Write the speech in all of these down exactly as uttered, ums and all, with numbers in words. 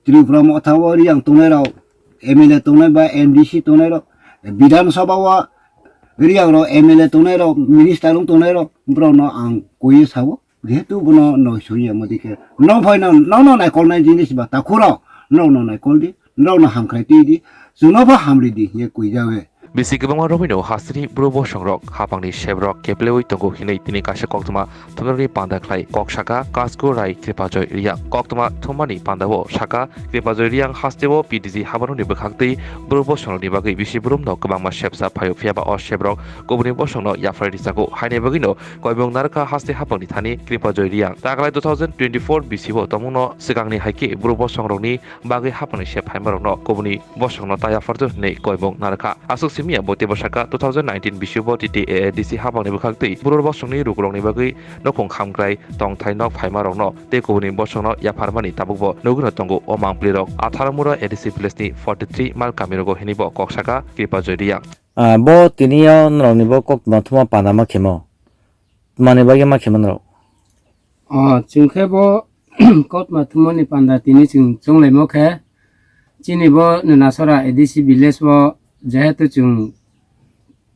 Tripura Motha o Reang tongnai rok, M L A tongnai ba M D C tongnai rok, Bidhan Sabha o Reang rok, M L A tongnai rok, minister wng tongnai rok, borok no ang koi sao. Jehetu bono noi soi ya modi khe, no phai no, no, no naikol nai jinis ba takhuro, no, no naikol di, no, no hamkrai twi di, chwngno pha hamri di, ye koi jawe. Bisi kwbangma romwino hasteni bru bosongrok hapangni sebrok keplewi tongo hinwi tini kaisa koktwma thumnani panda khlai kok saka Kasku Rai Kripajoy Reang. Koktwma thumani pandao saka Kripajoy Reang hasteo P D C habanoni bwkhaktwi bru bosongrokni bagwi bisi brumno kwbangma sebsa phaio, phiyaba o sebrok kubuni bosongno yaphar risago. Haini bagwino koimung narwkha haste hapangni thani Kripajoy Reang. Taklai two thousand twenty-four bisi o tongmungno swkangni hai khe bru bosongrokni bagwi hapangni sep phaimarokno kubuni bosongno ta yapharjak hwnwi koimung narwkha. Aswk simi ya bo teibo saka two thousand nineteen bisi o T T A A D C hapangni bwkhaktwi bru bosongni rukurokni bagwi nukhung hamkrai tongthai nok phaimarokno tei kubuni bosongno yapharmani tabukbo nugwino tongo o mangpilirok. Atharo Mura A D C village ni forty three mile kamirogo hinwi bo kok saka Kripajoy Reang. Ah, bo tini o norokni bo koktwma thuma panda ma khemo. Tmani bagwi ma khemo norok? O, chwng khe bo koktwma thumani panda tini chwng chonglaimo khe, chini bo Nunasora A D C village o jehetu chwng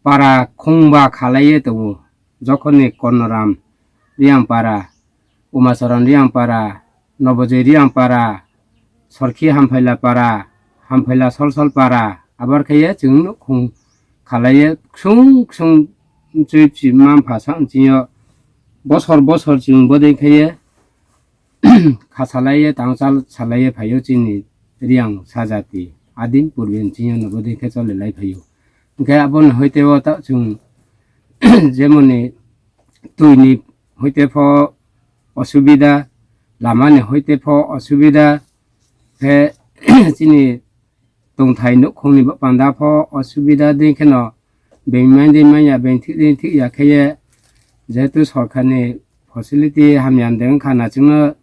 para khungba khalaiwi tongo, jokhon ni Kornoram Reang para, Umacharan Reang para, Nobojoi Reang para, Sorkhi Hamphaila para, Hamphaila Solsol para, abar khe ye chwng nukhung khalaiye ksung ksung mchwi psi mma mpha sak nchingyo bosor bosor chwng bodei khe ye kha salaiye tang chal salaiye phaio chini Reang sajati adin purbe nchingyo no bodei khe chole lai phaio. Hwnkhe aboni hoite o ta chwng jemoni twini hoite pho osubida, lamani hoite pho osubida, khe chini tongthai nukhungni bo panda pho osubida de kheno beng mai de manya beng thik de thik ya khe ye jehetu sorkarni facility hamya de wngkha na chwngno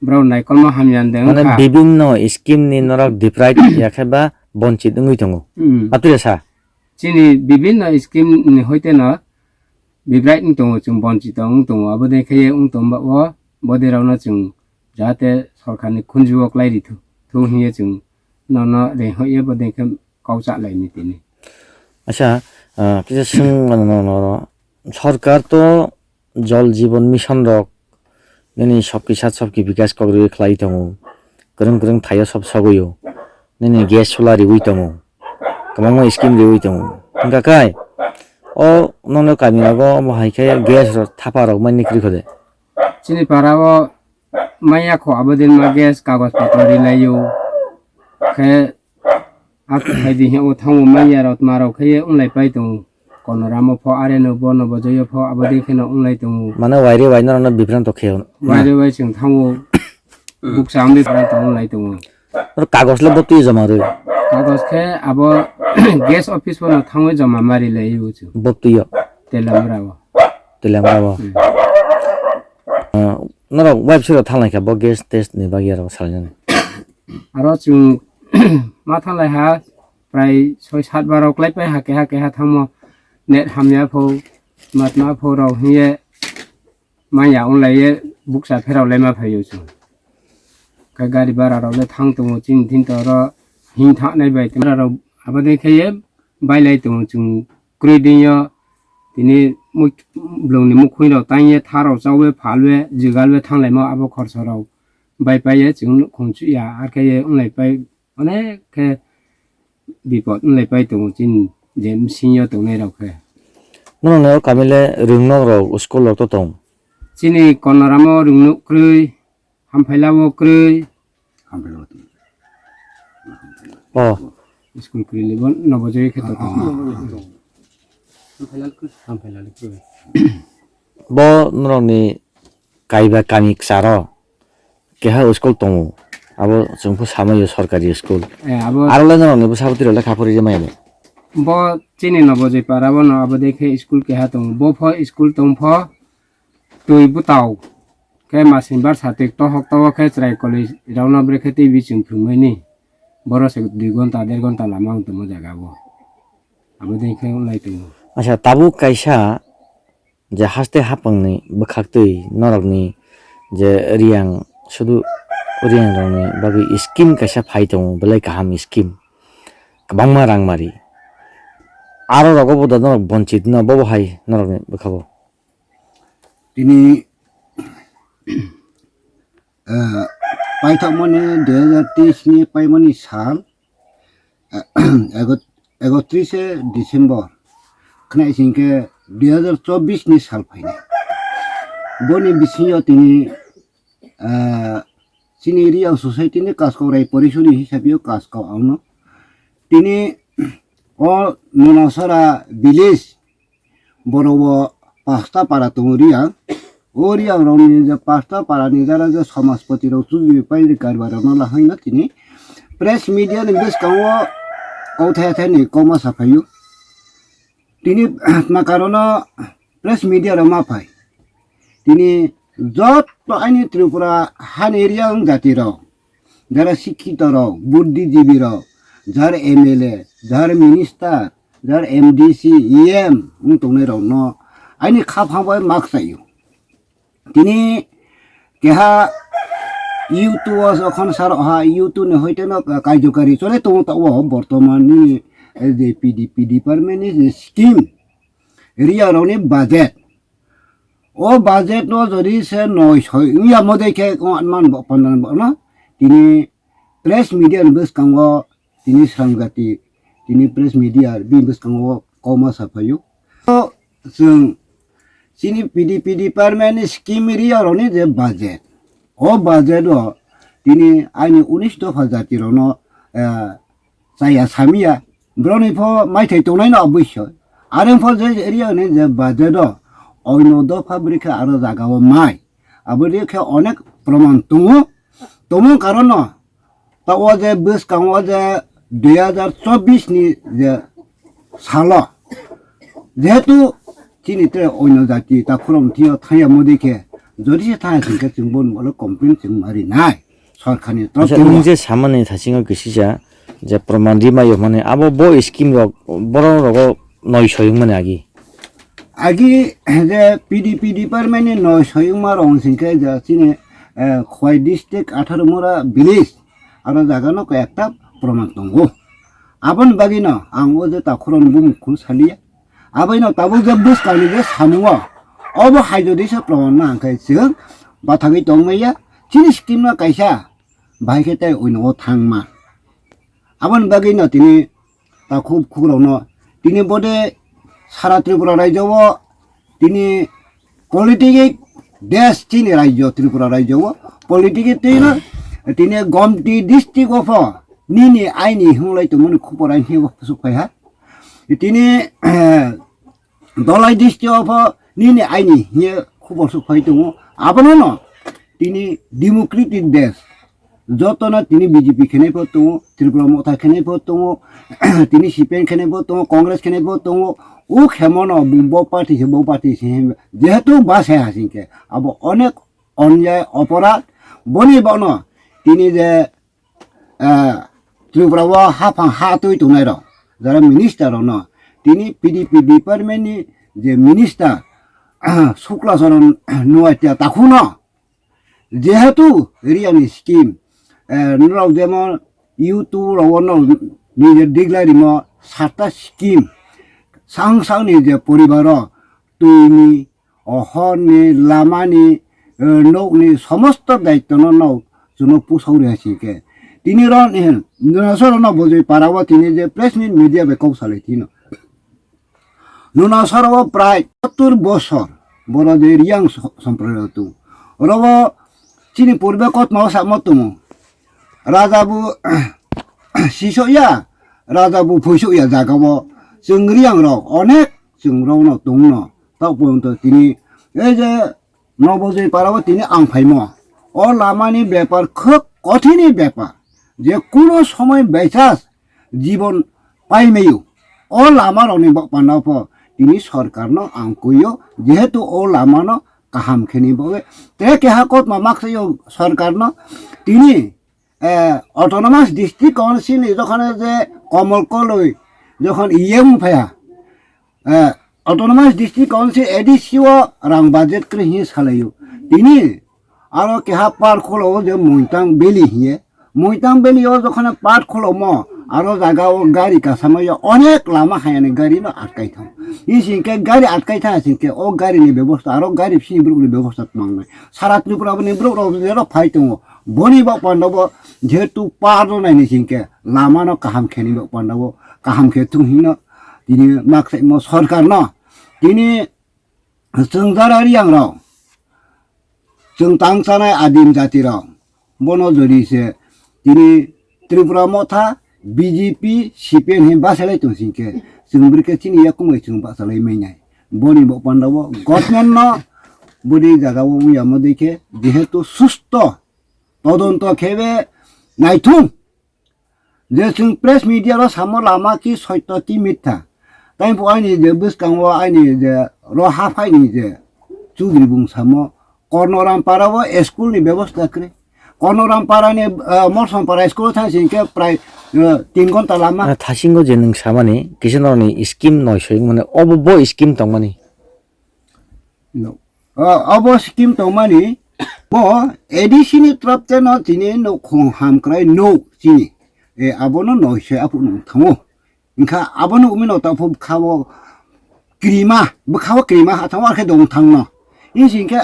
borok naikolma hamya de wngkha. Mane bibinno scheme ni norok deprived ya khe ba bonchit wngwi tongo. Hmm. Atwira sa? Chini bibinno scheme ni hoite no bibrai wng tongo, chwng bonchito wng tongo, abo de khe ye wng tong ba o, bo de rok no chwng jahate sorkar ni khunju o klai ri thu, thu hing ye chwng nono reng hoi ye bo de khe kok cha lai ni tini. Acha, ah, kisa swng mano nono, sorkar to Jal Jeevan Mission rok nini sab ki sat sab ki bikas kok rwi khlai tongo. Kwrwng kwrwng thaio sab sogwi o. Nini gas chula riwi tongo. Kwbangma scheme riwi tongo. Wngkha kai o nono kami rogo omo hai khe gas rok thapa rok mani kwrwi kho de. Chini para o maya kho abo din ma gas kagoj potro ri lai o. Khe Ak hai di o thango manya rok tma rok khe wng lai pai tongo. Kono ramo pho are no bono bo joyo pho abo de khe no wng lai tongo. Mane waire wai no bibranto khe. Waire wai chwng thango. Bukcha wng bibranto wng lai tongo. Oro kagos le botwi joma rwi. Kagos khe abo gas office bono thangwi joma mari lai o chwng. Botwi o. Telamra o. Telamra o. Hmm. Ah, norok website o thang lai kha bo gas test ni bagwi aro salnani. Aro chwng ma thanglai ha, prai soi sat bar rok lai pai ha, keha keha thangmo net hamya pho, matma pho rok hiye manya wng lai ye bukcha pherok lai ma phaio chwng. Khe gari bara rok le thang tongo chini thin to oro hing thang nai bai tong rok abo de khe ye bai lai tongo chwng kwrwi din yo tini muk-, blong ni mukhung rok tang ye tha rok chau ye phal ye jigal ye thang lai ma abo khorsa rok bai pai ye chwng nukhung chu ya ar khe ye wng lai pai. Onek khe bipot wng lai pai tongo chini je bsing yo tongnai rok khe. Nono kami le rwngnok rok school rok to tong? Chini Konoram o rwngnok kwrwi, Hamphaila o kwrwi. Hamphaila o tong. O. School kwrwi le bo Nobojoy khe to tong. Hamphaila kwrwi. Bo norok ni kaiba kami kwcharo keha school tongo, abo chwng pho samai o sorkari school. Eh, abo aro le norok ni bwsa bwtwi rok le kha phuri je maya de. Bo chini Nobojoy para bono abo de khe school keha tongo, bo pho school tong pho twi bwtao khe masing bar satik tohok tohok khe chwrai college rok no bwrwi khe twi bising phwrwngmani boro se dui gonta der gonta lama wng tongmo jaga bo. Abo de khe wng lai tongo. Acha, tabuk kaisa je haste hapangni bwkhaktwi norokni je Reang sudu Oriyangrokni bagwi scheme kaisa phai tongo, belai kaham scheme. Kwbangma rang mari. Aro rogo bo da norok bonchit no, bobo hai norokni bwkhao. Tini, eh, paithakmani dui hazar teis ni paimani sal, ego-, ekotris December, khna singkhe dui hazar chobbish ni sal phainai. Boni bisingo tini, ah, chini Reang society ni kaskau rai porisoni hisabio kaskau angno. Tini o Nunasara village, borok bo pasta para tongo Reang. O Reang rokni je pasta para ni jara je somajpoti rok chubi pai je karbar rokno lahai no tini press media ni bwskango kauthai thai ni kokma saphaio. Tini tma karono press media rok ma phai. Tini joto aini Tripura hani Reang jati rok, jara sikkhitorok, buddhijibirok, jar M L A, jar minister, jar M D C, E M wng tongnairokno aini kha phang bai mak chaio. Tini keha YouTube o jokhon sarok ha, YouTube ni hoite no kaijokari chole tongo ta o bortoman ni je P D P department ni je scheme, Reang rokni budget. O budget no jodi se noi soi wngya modai khe wngman bo pandan bo no tini press media ni bwskango tini srangjati tini press media bini bwskango kokma saphaio. O chwng chini P D P department ni scheme Reang rokni je budget, o budget o tini aini unis dopha jati rokno, eh, chaya samiya, borokni pho maithai tongnaino oboisoi. Are pho je Reang ni je budget o oino dopha bwrwi khe aro jaga o mai. Abo rwi khe onek proman tongo. Tongmung karon no ta o je bwskango je dui hazar chobbish ni je salo jehetu chini tere oino jati ta khorang thio thangya modi khe jodi se thangya sing khe chwng bo complain chwng mari nai. Sorkarni Acha, torof nwng je samani thasingo kisisa je proman rimai hwnmani abo bo scheme rok borok rogo noi soi wngmani agi. Agi je P D P department ni noi soi wngma rok hwnsing khe je chini, eh, Khowai district Atharumura village aro jaga no koi ekta proman tongo. Aboni bagwi no ang o je takhurok ni bumung khun saliya. Aboni no tabuk je bwskang ni je samungo obo hai jodi se proman ma hwnkhe chwng bathagwi tongmaya chini scheme no kaisa. Bahai khe tei oino o thangma. Aboni bagwi no tini takhuk khukrokno tini bode sara Tripura rajyo o tini politic desh chini rajyo Tripura rajyo o politic twi no tini Gomti district o pho nini aini hwnlai tongmani khupor aini hwnwi swk phai ha. Tini Dolai district o pho nini aini hiye khubor swk phai tongo. Abono no tini democratic desh. Jotono tini B J P khenai pho tongo, Tripura Motha khenai pho tongo, tini C P M khenai pho tongo, Congress khenai pho tongo. O khemono bumbo party se, bo party se, jehetu ba se hasing khe abo onek onyai oporadh. Boni bono tini je ah, Tripura o haphang ha twi tongnai rok, jara minister rok no tini P D P department ni je minister Sukla Charan Noatia takhuk no jehetu Reang ni scheme, eh, norok jemon YouTube rok o no nije diglai rimo satta scheme sang sang ni je poribar o twi ni o horni, lamani, eh, nokni somosto daitwno no chwngno pusok rwya singkhe. Tini oro, eh, Nunasoro no bojoi para o tini je press meet media bai kok salai tino. Nunasoro o prai sottur bosor boro je Reang so-, somprodayo tongo. Oro o chini purbe kotma o samo tongo. Raja bo sisok ya, raja bo phoisok ya jaga o chwng Reang rok onek chwng rok no tong no. Tok porjonto tini ei je Nobojoi para o tini ang phaimo. O lama ni bepar khub kothini bepar. Je kuno somoi by chance jibon pai maiyo. O lama rok ni bok panda pho tini sorkar no ang kuio, jehetu o lama no kaham khe ni bo. Te keha kotma mak sayo sorkar no tini eh, Autonomous District Council ni jokhon je Komol Koloi jokhon E M phaiya, eh, Autonomous District Council A D C o rang budget kwrwi hinwi salaio. Tini Aro keha part kholo o je Muitang Valley hiye. Muitang Valley o jokhon part kholomo, aro jaga o gari kasama ya onek lama hayani gari no atkai thang. Isingke gari atkai thang singke o gari ni bebosta, aro gari bisini borok ni bebosta tmangnai. Sara Tripura ni borok rok jero phai tongo. Boni bak panda bo jehetu part no naini singke lama no kaham khe ni bak panda bo kaham khe thung hino tini maksaimo sorkar no. Tini chwng jara Riang rok, chwng tang chanai adim jati rok, bono jodi se tini Tripura Motha, B J P, C P M hin basalai tong singke, chwng bwrwikhe chini yakumai chwng basalai mainai. Boni bo panda bo government no boni jaga o wngya mo dikhe, jehetu susto todonto khebe naithung. Je chwng press media ro samo lama ki soito ki mitha. Tei bo aini je bwskango aini je ro haphaini je Chudri bung samo Kornoram para o school ni bebosta kre. Kornoram para ni, eh, Molsom para school thang sing khe prai, eh, tin ghonta lama. Ah, thasingo je nwng samani kisa norokni scheme noi soyung mane obo bo scheme tongmani. No. O, obo scheme tongmani, bo A D C ni torof te no tini no khong hamkrai no chini. E, abono noi se apu no thango. Inkha abono umi no tapo bwkha o krima, bwkha o krima ha thango, arkhe dong thang no. Isi inkhe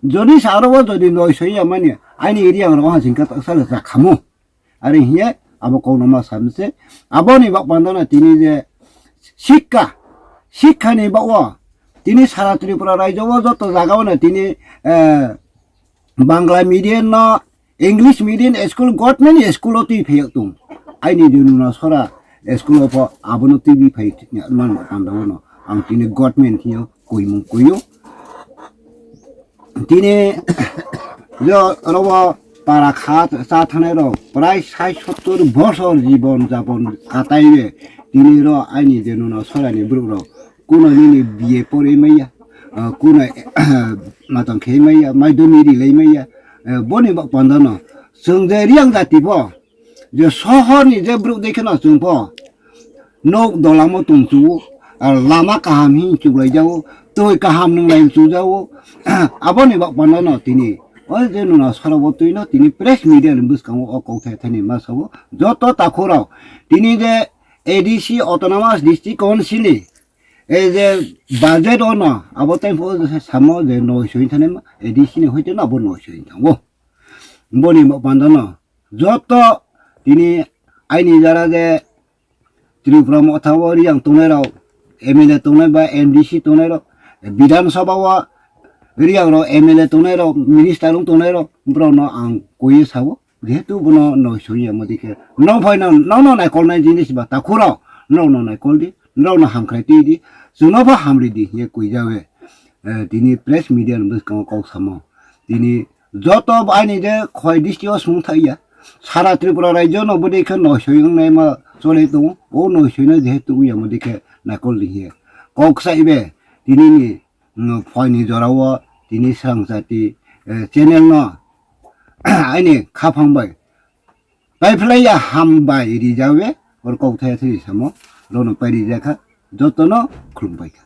jodi sa aro o jodi noi se ya mani, aini area ang ro ha sing kha ta sala sa khamu. Ari hiye abo kokno ma samse. Aboni bak pandana tini je sikka, sikka ni bak o tini sara Tripura raijo o joto jaga o no tini, eh, Bangla medium no, English medium school, government school o twi phiyok tung. Aini junu no sora school o pho abono twi phai man bak panda o no. Ang tini government hiyo kuimung kuyo. Tini jo robo para kha cha thanai rok prai sai sottor bosor jibon japon kataiye tini ro aini je nuno sorani borok rok kuno nini B A pori maya, ah, kuno matang khe maya, maidumi ri lai maya, eh, boni bak panda no chwng je Riang jati bo je sohor ni je borok dei kheno chwng pho nok dolamo tong chu, ah, lama kaham hin chuklai jao, twi kaham nwnglai chu jao, aboni bak panda no tini o je nuna sara bo twi no tini press media ni bwskango o kok thai thani ma sao joto takhurok tini je A D C Autonomous District Council ni e je budget o no abo tei pho samo je noi soi thani ma A D C ni hoite no abo noi soi thango. Boni bak panda no joto tini aini jara je Tripura Motha o Riang tongnai rok, M L A tongnai ba M D C tongnai rok, Bidhan Sabha o Riang rok, M L A tongnai rok, minister wng tongnai rok, borok no ang koi sao, jehetu bono noi soi ya modi khe, no phai no, no, no naikol nai jinis ba takhurok, no, no naikol di, no, no hamkrai twi di, chwngno pha hamri di, ye koi jawe. Eh, tini press media ni bwskango kok samo. Tini joto aini je khoi district o sung thai ya. Sara Tripura raijo no bwdai khe noi soi wngnai ma chole tongo. O noi soi no jehetu ya modi khe naikol di hiya. Kok sai be tini ni, mm, phoi ni jora o tini swrang jati, eh, channel no aini khaphang bai. Pai phlai ya hambai rijawe, or kok thai thai samo, rono pai rijakha, joto no khulum pai kha.